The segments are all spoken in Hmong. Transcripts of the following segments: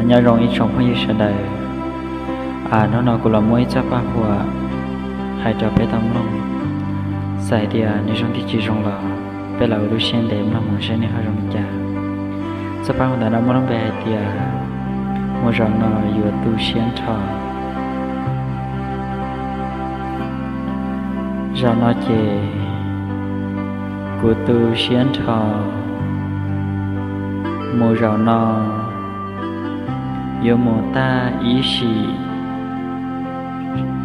Nyob zoo ib tsoom phooj ywg sawv daws, hnub no kuv los muab ib txoj paj huam hais rau peb tau mloog. Txawm hais tias nws zoo thiab tsis zoo los peb los ua lub siab ntev mloog mus saib nws ho zoo li cas. Txoj paj huam ntawm no muaj lub npe hais tias mus zaum no yuav tu siab nrho. Zaum no ces kuv tu siab nrho. Mus zaum no yuav mus tag ib sim,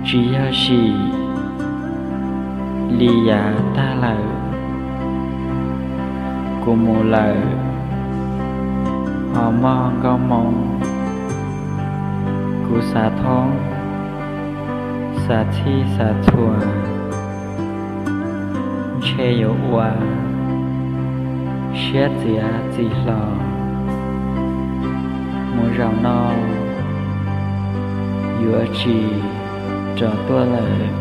tsis yog sim li yav tag lawm. Kuv mus lawm ho muaj nkauj hmoob, kuv xav thoob, xav txhij xav txhua, ntshe yuav ua siab txiav txim hlo. Mus zaum no yuav tsis rov tuaj lawm,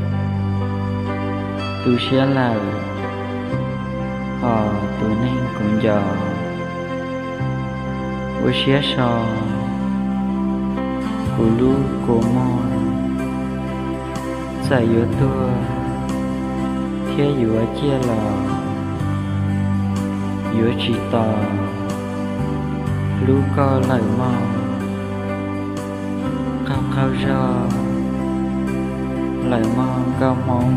tu siab lawm, ho tus neeg kuv nco ua siab so kuv lub kua muag. Txawm yuav tuag thiab yuav ciaj los yuav tsis tos hlub koj lawm mog. Qaug qaug zog lawm mog nkauj hmoob,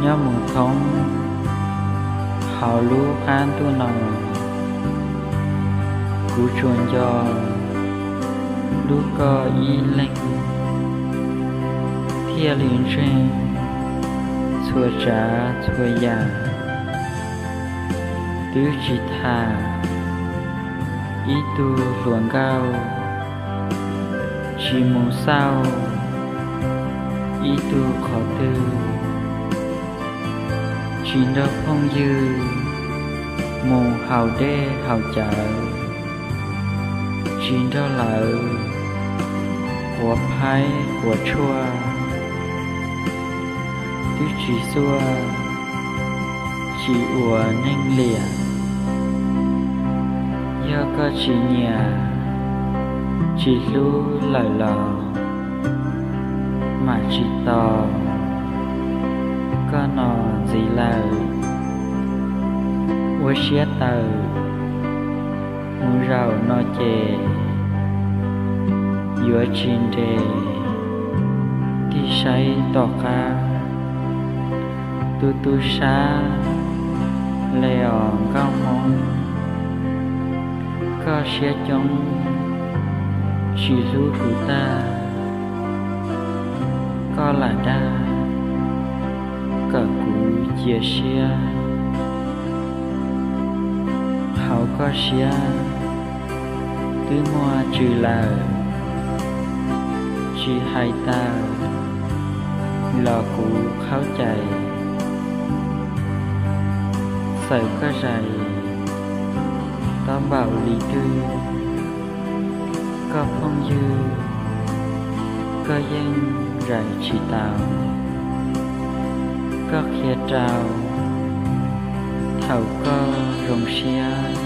nyob mus thoob hauv lub qab ntuj no, kuv tsuas nco hlub koj ib leeg thiaj li ntseeg txhua tsav txhua yam. Twb tsis tham ib tug hluas nkauj, tsis mus xauj ib tug qhov twg, tsis nrog phooj ywg mus haus dej haus cawv, tsis nrog lawv quav phaib quav tshuaj, twb tsis xuaj tsis ua neeg liam. Yog koj tsis nyiam tsis hlub lawm los mam tsis tos koj no ntxiv lawm. Ua siab tawm mus zaum no ces yuav tsis nres tig saib tom qab. Tu tu sab le os nkauj hmoob, koj siab coob tsis hlub kuv tag, koj lam dag kom kuv cia siab. Hauv koj siab twb muaj tswv lawm, tsis hais tawm los kuv qhaub cais. Txawm koj zais tob npaum li twg, koj phooj ywg koj yeej zais tsis tau. Koj qhia rau thaum koj zoo siab.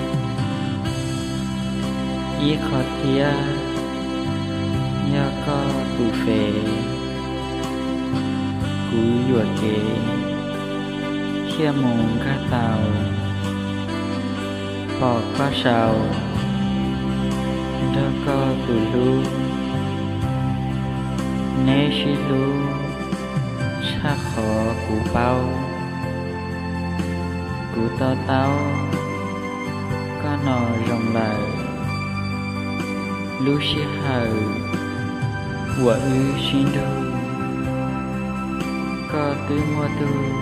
Ib qho thiab, yog koj tus fev, kuv yuam kev thiaj mus nkag tau. Pom koj sau nrog koj tus hlub, neb sib hlub tshaj qhov kuv paub. Kuv to taub koj no zoo lawm, lub sij hawm uas wb sib nrug, koj twb muaj tug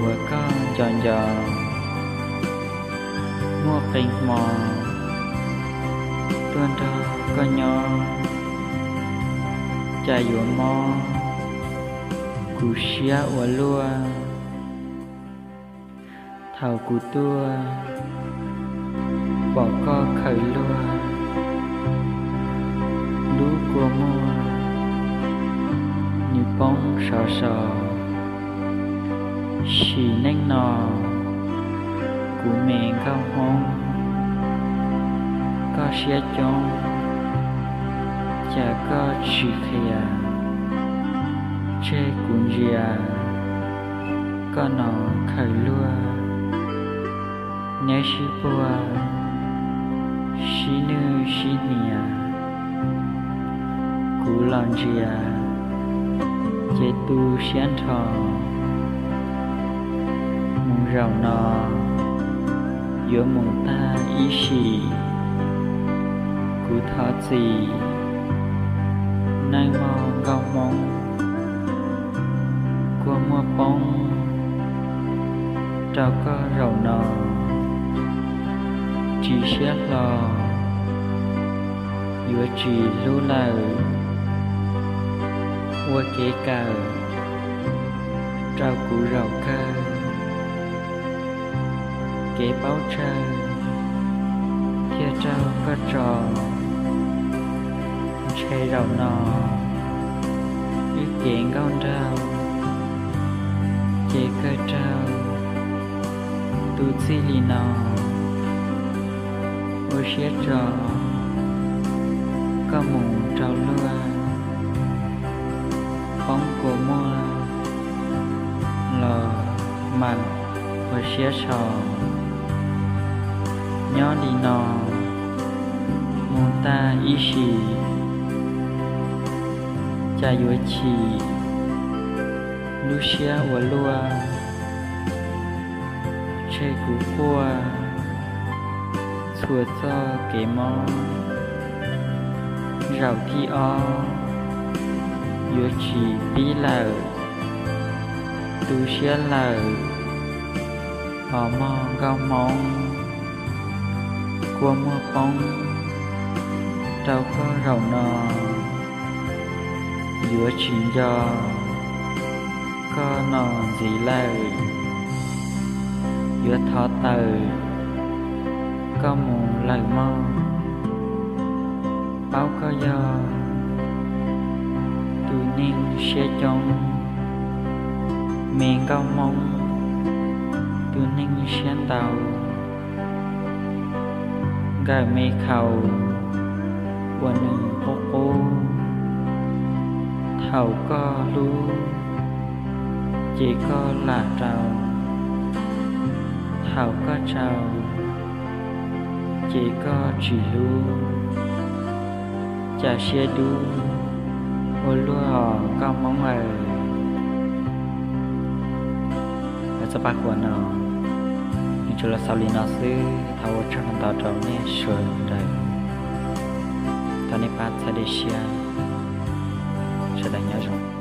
uas koj nco nco. Muaj qee hmo tuaj nrog koj nyob, cas yuav mob kuv siab ua luaj. Thaum kuv tuaj pom koj khaws luag, lub kua muag nws poob sov sov. Sim neej no Kuv me nkauj hmoob, koj siab coob, cas koj tsis qhia, tseg kuv ntsia, koj no khaws luag, neb sib puag, sib nwj sib hnia, kuv los ntsia, ces tu siab nrho. Mus zaum no, yuav mus tag ib sim, kuv thov txim, neej mog nkauj hmoob, kua muag poob, rau koj zaum no, tsis siab hlo, yuav tsis hlub lawm, ua kev kawm, rau kuv zaum kawg, kev paub tsawg, thiaj raug koj tso, ntshe zaum no, wb kev nkauj nraug, ces kawg raug, tu txij li no, ua siab tso, koj mus rau luag, poob kua muag, los mam ua siab so, nyob li no, mus tag ib sim, cas yuav chim, lub siab ua luaj, tseg kuv quaj, txhua txoj kev mob, zaum thib ob, yuav tsis pib lawm, tu siab lawm, os mog nkauj hmoob, kua muag poob, rau koj zaum no, yuav tsis nco, koj no ntxiv lawm, yuav thov tawm, koj mus lawm mog, paub koj yog, tus neeg siab coob, me nkauj hmoob, tus neeg siab ntau, nkawm me khaus, ua neeg qub qub, thaum koj hlub, ces koj lam rau, thaum koj tsau, ces koj tsis hlub, cas siab dub, ua luaj os nkauj hmoob aw. Txoj paj huam no, nws tsuas los xaus li no xwb, thov ua tsaug ntau rau nej sawv daws, thov nej pab txhawb dej siab, sawv daws nyob zoo.